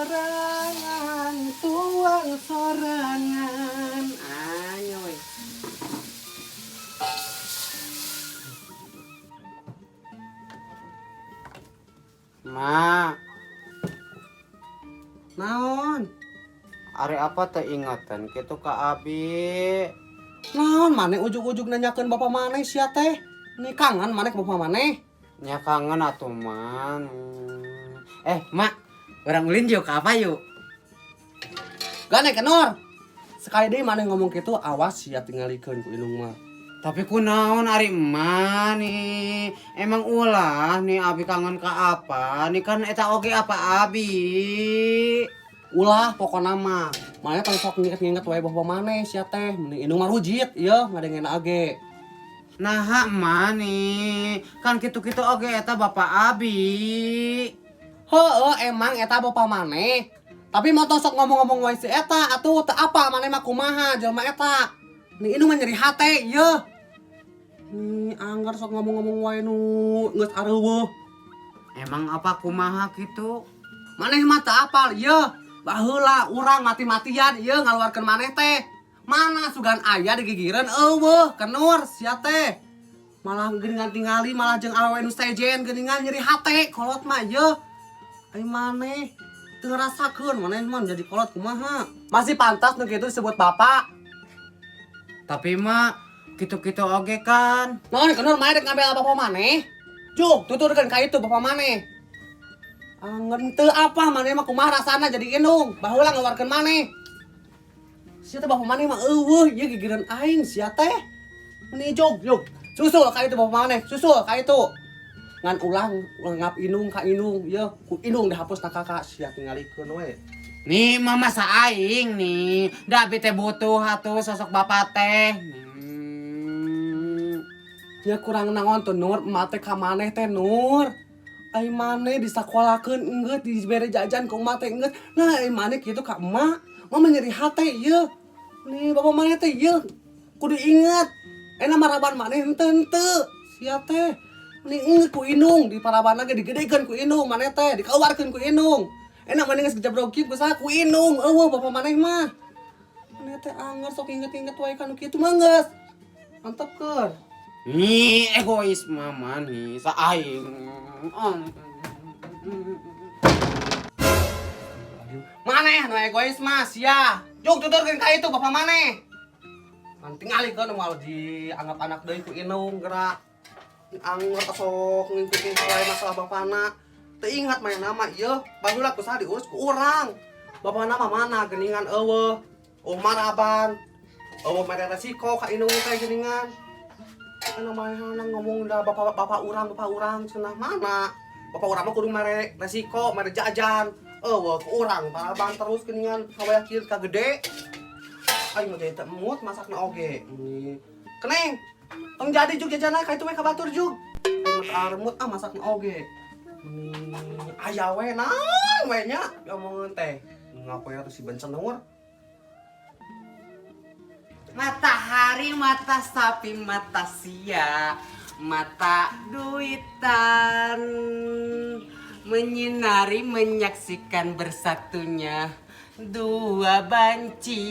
Sorangan, tuang sorangan. Anyoy. Ma, Naon? ari apa teh ingatan kitu ka abi? Naon maneh ujug-ujug nanyakeun bapa maneh sia teh? Ni kangen maneh ka bapa maneh? Nya kangen atuh man. Eh, Mak, urang ulin yuk ka apa yuk? Gane kenor. Sekali deui maneh ngomong kitu awas sia tingalikeun ku indung mah. Tapi kunaon ari emak nih? Emang ulah nih abi kangen ka apa? Nih kan eta oge apa abi? Ulah pokona mah. Maneh tong sok nginget-nginget wae bapa maneh sia teh. Mending indung mah rujit ieu ngadengena age. Nah, emak nih, kan kitu-kitu oge eta bapak abi. Heueuh emang eta bapa maneh. Tapi mau tong sok ngomong-ngomong wae si eta atuh teu apa maneh mah kumaha jelema eta. Nih indung mah nyeri hate ieu. Nih anggar sok ngomong-ngomong wae nu geus areuweuh. Emang apa kumaha kitu? Maneh mah teu apal ieu. Baheula urang mati-matian ieu ngaluarkeun maneh teh. Mana sugan aya digigireun euweuh kenur sia teh. Malah geuningan tingali malah jeung awewe nu sejen geuningan nyeri hate kolot mah ieu. Ai maneh teu ngarasakeun maneh mah jadi kolot kumaha. Masih pantas nu kitu disebut bapak. Tapi mak kitu-kitu oge kan. Naon kenur maneh rek ngabel bapak maneh? Juk, tuturkeun ka itu bapak maneh. Angen teu apa maneh mah kumaha rasana jadi indung, baheula ngaluarkeun maneh. Sia teh bapak maneh mah euweuh ieu gigireun aing sia teh. Meni jog jog. Susul ka itu bapak maneh, susul ka itu. Ngan ulah ngap indung ka indung ieu ku indung dihapus na kakak sia tingalikeun we. Nih mama aing nih, da abi teh butuh atuh sosok bapak teh. Nya kurang naon tuh Nur, emak teh ka maneh teh Nur. Ai maneh disakolakeun enggeus, dibere jajan ku emak teh enggeus. Nah, ai maneh kitu ka emak, mah nyeri hate ieu. Nih bapak maneh teh ieu kudu inget. Enak maraban maneh henteu henteu. Sia teh. Nih inget ku indung, di paraban ge digedekeun ku indung maneh teh, dikaluarkeun ku indung. Enak maneh geus gejabrogkeun ku saha ku indung, eueuh bapak maneh mah. Maneh teh anger sok inget-inget wae ka nu kitu mah geus. Mantepkeun. Nih egois mama nih, saing. Maneh nu egois mah sia. Juk tuturkeun ka itu bapak maneh. Ngan tingalikeun moal dianggap anak deui ku indung gerak. Angger sok ngikutin wae masalah bapana. Teu ingat maneh nama ieu, baheula ku saha diurus ku urang. Bapana mah mana geuningan eueuh. Oh maraban. Eueuh mere resiko ka indung teh geuningan. Kan manehna ngomong da bapak urang cenah mana? Bapak urang mah kudu mere resiko, mere jajan. Eueuh ku urang paraban terus geuningan hawaya kieu ka gede. Aing mah jadi teu emut masakna oge. Keneng, tong jadi jug jajanna ka itu we ka batur jug. Aing mah aremut ah masakna oge. Aya we naon we nya diomongeun teh. Ngapain atuh si bencenur? Matahari, mata sapi, mata sia, mata duitan menyinari menyaksikan bersatunya dua banci.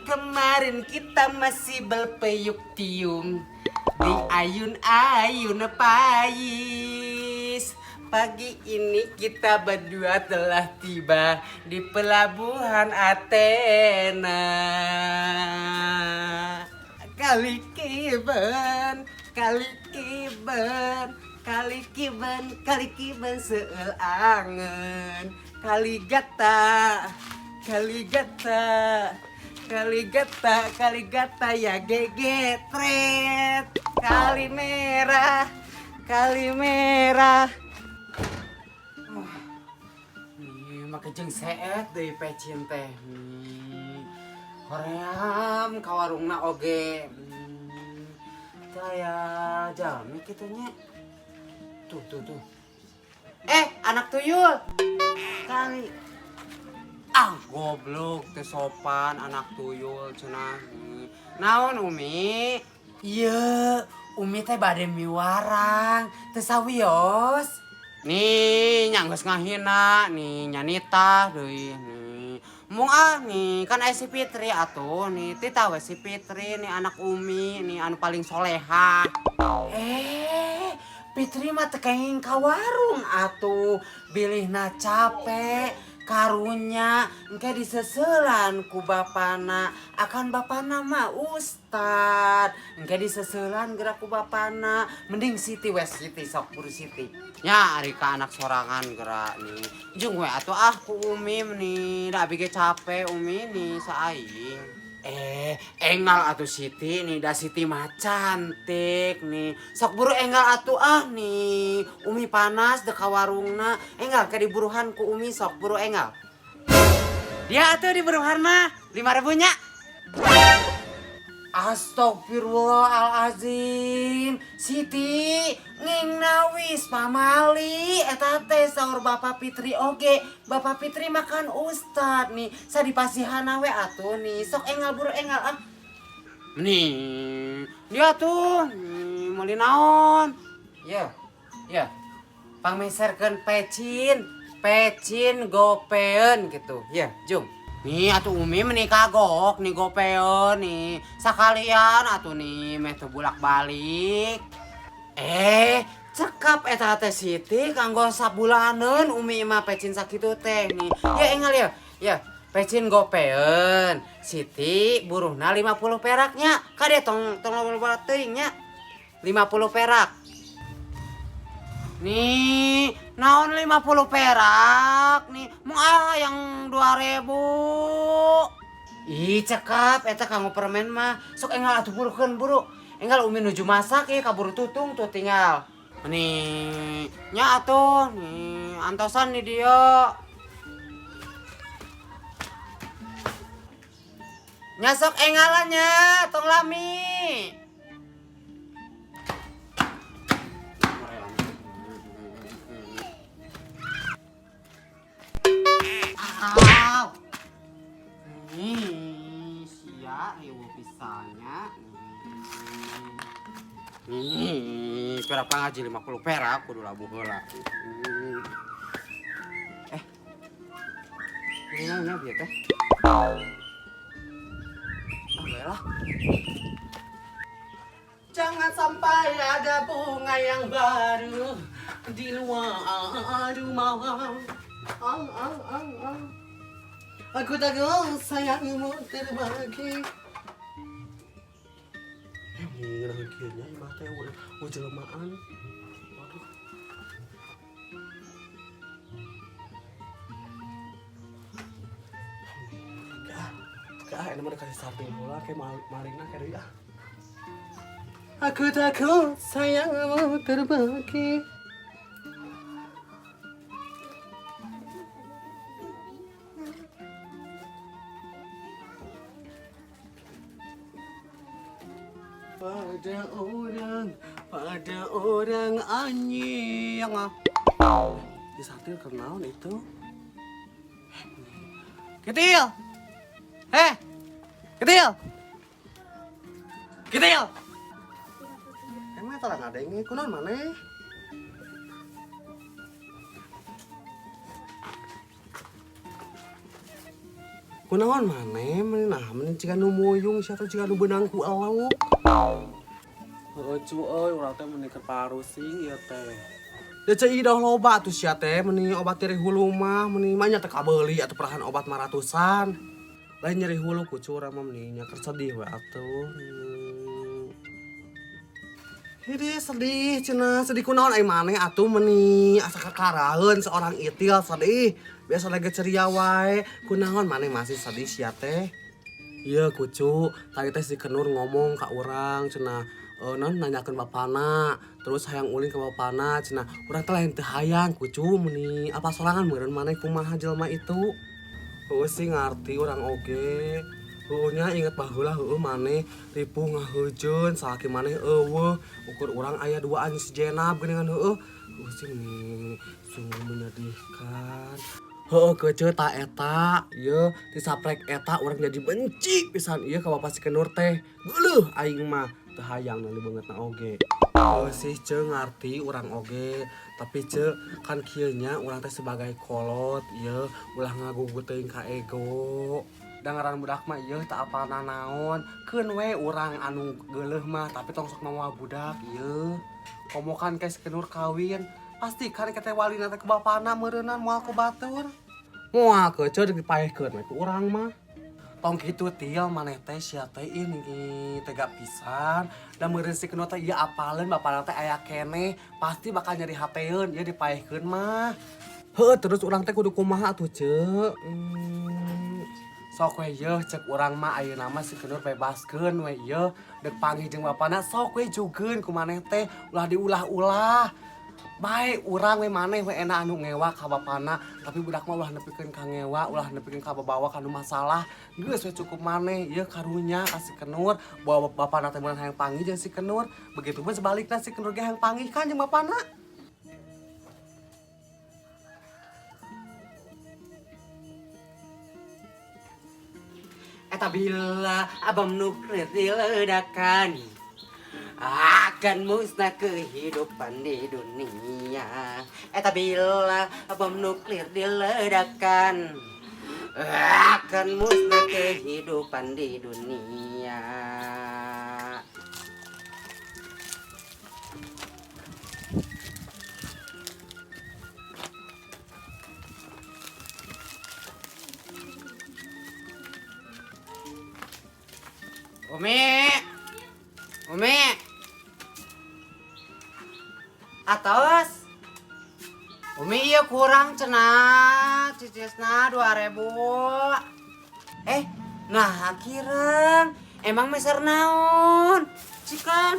Kemarin kita masih berpeyuk tium di ayun-ayun pais. Pagi ini kita berdua telah tiba di pelabuhan Athena. Kali kiben, kali kiben, kali kiben, kali kiben seueul angen. Kali gata, kali gata, kali gata, kali gata ya gegetret. Kali merah, kali merah. Nih, make jeung seet deui pecin teh. Nih, hoream ka warungna oge. Teu aya jalmi kitu nya. Tuh, tuh, tuh. Eh, anak tuyul. Kali. Ah, goblok teu sopan anak tuyul cenah. Naon Umi? Iya, Umi teh bade miwarang, teu sawios. Nih nya geus ngahina nih nyanita deui nih. Mung ah nih kan aya si Fitri atuh nih tita we si Fitri nih anak Umi nih anu paling soleha. Fitri mah teu kenging ka warung atuh bilihna capek karunya engke diseselan ku bapana akan bapana mah ustad engke diseselan gerak ku bapana mending Siti we Siti sok buru Siti nya ari ka anak sorangan gerak nih jeung we atuh ah ku Umi nih da abi ge capek Umi nih saaing. Enggal atuh Siti nih da Siti mah cantik nih sok buru enggal atuh ah nih Umi panas dek ka warungna enggal ke diburuhan ku Umi sok buru enggal dia atuh diburuhan mah 5.000 nya. Astagfirullahalazim Siti nging nawis pamali eta teh saur Bapak Fitri oge Bapak Fitri makan ustad nih sadipasihana we atuh nih sok enggal buru enggal ah nih dia tuh nih meuli naon ya ya pangmeserkeun pecin pecin gopeun gitu ya jung. Nih atuh Umi meni kagok nih gopeun nih sakalian atuh nih meh teu bolak-balik. Cekap eta teh Siti kanggo sabulaneun Umi mah pecin sakitu teh nih. Ya enggal ya. Ya, pecin gopeun. Siti buruhna 50 peraknya. Kade tong tong loba teuing nya. 50 perak. Nih, naon 50 perak nih. Mau ah yang 2.000. Ih, cekap eta kanggo permen mah. Sok enggal atuh burukeun buru. Enggal Umi nuju masak ya kaburu tutung tuh tinggal. Nih, nya atuh nih antosan nih dia. Nya sok enggalannya, tong lami. Au. Nih, sia riweuh pisannya. Nih, berapa ngaji 50 perak kudu labuh heula. Ini naonnya bieu teh? Ah, bae lah. Jangan sampai ada bunga yang baru di luar rumah. Ang, ang, ang, ang. Aku takut sayangmu terbagi. Ngeunah kieu nya imah teh eueuh jelemaan. Waduh. Gah, gah, ini mah dikasih samping heula kayak malingna kayak deui ah. Aku takut sayangmu terbagi. Pada orang anjing. Di satil kenaon itu? Ketil. Ketil. Ketil. Emang tara ngadenge kunaon maneh? Kunaon maneh meni nah meni jiga nu muyung sia teh jiga nu beunang ku eluk. Heueuh cu euy urang teh meni keur parusing ieu teh. Da ceu idoh loba atuh sia teh meni obat nyeri hulu mah meni mah nya teh kabeuli atuh perahan obat mah ratusan. Lain nyeri hulu ku cu urang mah meni nya keur sedih we atuh. Hidih sedih cenah sedih kunaon ai maneh atuh meni asa kakaraeun seorang itil sedih. Biasa lagi ceria wae kunaon maneh masih sedih sia teh. Ieu kucu tadi teh si Kenur ngomong ka urang cenah non nanyakeun bapana terus hayang ulin ka bapana cenah urang teh lain teu hayang kucu meni apa sorangan meureun maneh kumaha jelema itu. Heueuh sih ngarti urang oge. Heueuh nya inget baheula heueuh maneh ripuh ngaheujeun salaki maneh eueuh ukur urang aya duaan si Jenab geuningan heueuh. Heueuh sih meni sungguh menyedihkan. Heueuh keuceu ta eta ieu disaprek eta urang jadi benci pisan ieu ka bapa si Kenur teh. Geuleuh aing mah teu hayang nali beungeutna oge. Oh sih ce ngarti urang oge, tapi ce kan kieu nya urang teh sebagai kolot ieu ulah ngagugu teuing ka ego. Da ngaran budak mah ieu teu apal nanaon, keun we urang anu geuleuh mah tapi tong sok mawa budak ieu. Komo kan ke si Kenur kawin, pasti kan ke teh walina teh ku bapana meureunnan moal ku batur. Moal ke ce dipaehkeun we ku urang mah. Tong kitu til maneh teh sia teh ini tega pisan da meureun si Kenur teh ieu apaleun bapana teh aya keneh pasti bakal nyeri hateun ieu dipaehkeun mah. Heuh terus urang teh kudu kumaha atuh ce? Sok we yeuh cek urang mah ayeuna mah si Kenur bebaskeun we yeuh deuk panggih jeung bapana sok we jugeun ku maneh teh ulah diulah-ulah. Bae urang we maneh we enak anu ngewa ka bapana tapi budak mah ulah nepikeun ka ngewa ulah nepikeun ka babawa kanu masalah geus we cukup maneh ieu karunya ka si Kenur bawa bapana teh meunang hayang panggih jeung si Kenur begitu pun sebalikna si Kenur ge hayang panggih kan jeung bapana. Eta bila abam nuklir diledakan akan musnah kehidupan di dunia. Eta bila bom nuklir diledakan akan musnah kehidupan di dunia. Umi, Umi, atos, Umi iya kurang cenah, cicisna 2000. Nah kirang, emang meser naon, cikan.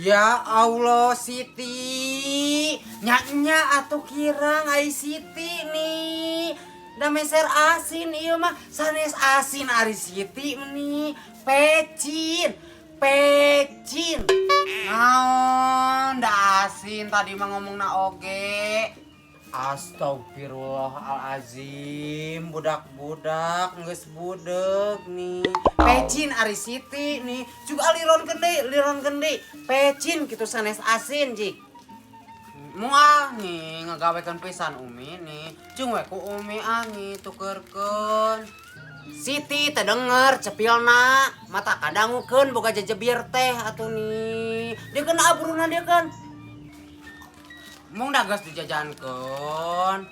Ya Allah Siti, nya-nya atuh kirang ai Siti nih. Da meser asin ieu mah sanes asin ari Siti nih, pecin, pecin. Naon da asin tadi mah ngomongna oge. Astagfirullahalazim, budak-budak geus budeg nih. Pecin ari Siti nih, juga liron gede, liron gede. Pecin kitu sanes asin jik. Moal nih ngagawekeun pisan Umi nih. Cung we ku Umi ah nih tukeurkeun. Siti teu denger cepilna, mata kadangukeun boga jejebir teh atuh nih. Dia kan abruna dia kan. Mung da geus dijajankeun.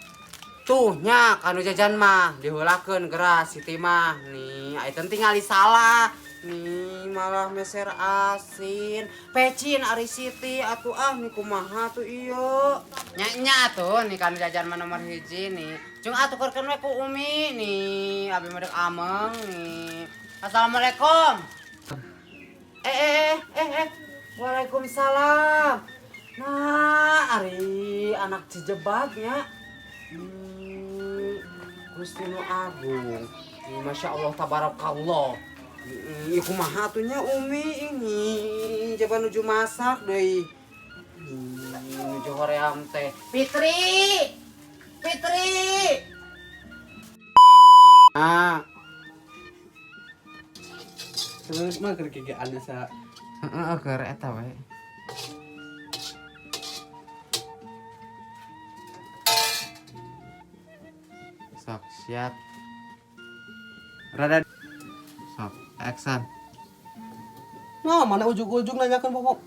Tuh nya kanu jajan mah diheulakeun geura Siti mah nih. Aya teh tingali salah. Nih malah meser asin. Pecin ari Siti atuh ah nih kumaha tuh ieu. Nya-nya atuh nih kanu jajan mah nomor 1 nih. Cung atuh tukerkeun we ku Umi nih. Abi mah deuk ameng nih. Assalamualaikum. Waalaikumsalam. Nah, ari anak cijebagnya. Gusti nu agung. Masya Allah tabarakallah. Ih, kumaha atuh nya Umi ini coba nuju masak deui. Nuju hoream teh. Fitri. Fitri. Ah. Terus mah keur gegean asa. Heeh, keur eta we. Sok siap. Rada sok action. Nah, mana ujug-ujug nanyakeun pokok.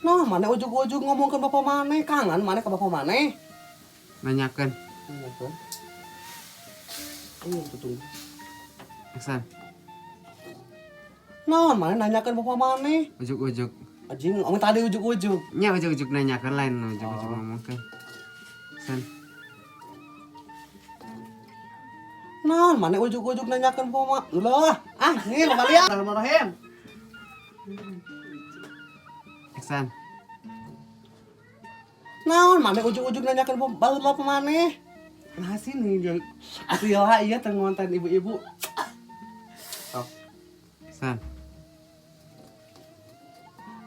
Nah, mana ujug-ujug ngomongkeun bapak maneh, kangen maneh ka bapak maneh. Nanyakeun. Nanyakeun. Ayo tutung. Action. Nah, mana nanyakeun bapak maneh? Ujug-ujug. Anjing, ngomong tadi ujug-ujug. Nya ujug-ujug nanyakeun lain ujug-ujug Oh. ngomongkeun. Action. Nah, mana ujug-ujug nanyakeun bapak maneh? Loh, ah, nih bapak lihat. Bismillahirrahmanirrahim. Action. Naon, mana ujug-ujug nanyakeun bapak maneh? Nah sini dia. Atuh ya lah, iya teh ngonten ibu-ibu. Sok. San.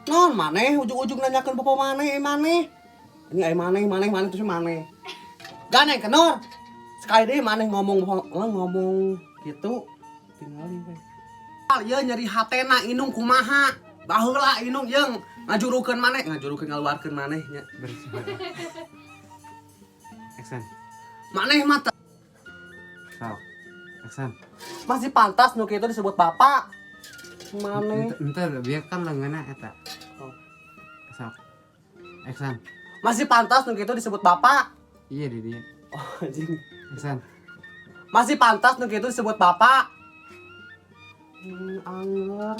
Naon maneh ujug-ujug nanyakeun bapak maneh, maneh. Ini ai maneh, maneh, maneh terus maneh. Ganeng kenor. Sekali deui maneh ngomong ngomong gitu tinggali we. Ieu nyeri hatena indung kumaha? Baheula indung jeung ngajurukeun maneh, ngajurukeun ngaluarkeun maneh nya. Bersih. Action. Maneh mah Sok. Action. masih pantas nu kitu disebut bapak. Maneh Ente biar kan lenganna eta. Oh. Sok. Action. masih pantas nu kitu disebut bapak. Iya di dia. Oh, anjing. Action. Masih pantas nu kitu disebut bapak. Angger.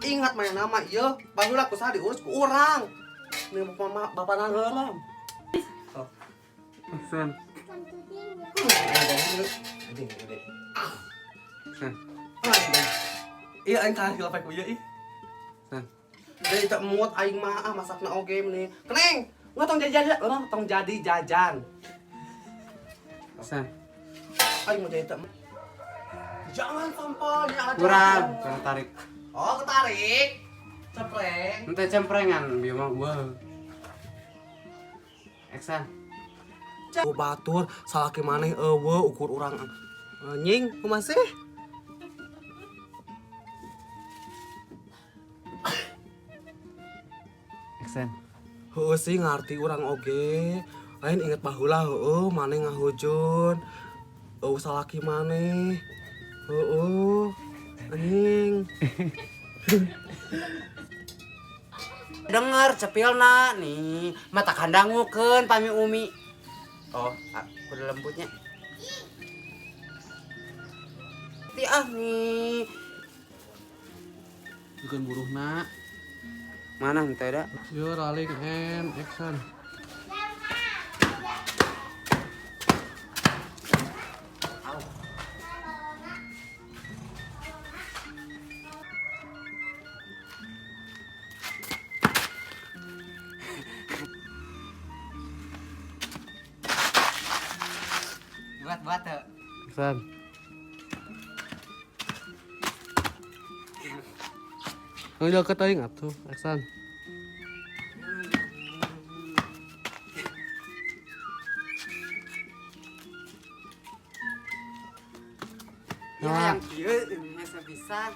Ingat main nama ieu, baheula ku saha diurus ku urang. Nih bapak mah bapak heula. Oh. Action. Anjing gede. Action. Iya aing kalah hilap ku ieu ih. Action. Jadi tak muat aing mah ah masakna oge meni. Keneng, nggak tong jajan, urang tong jadi jajan. Action. Aing mau jadi tak. Jangan sampahnya aja. Kurang, kurang tarik. Oh, ketarik. Cepreng. Ente cemprengan bieu mah wah. Action. Oh, batur salaki maneh eueuh ukur urang anjing kumaha sih? Action. Heueuh sih ngarti urang oge. Lain inget baheula heueuh maneh ngahujun. Eueuh salaki maneh. Heueuh. Anjing. Dengar cepilna nih, mata kandangukeun pami umi. Oh, kudu lembutnya. Ti ah nih. Bukan buruhna. Mana henteu da? Yo rolling and action. Buat buat teu. Action. Nggak deket aing atuh, action. Ya yang kieu bisa bisa.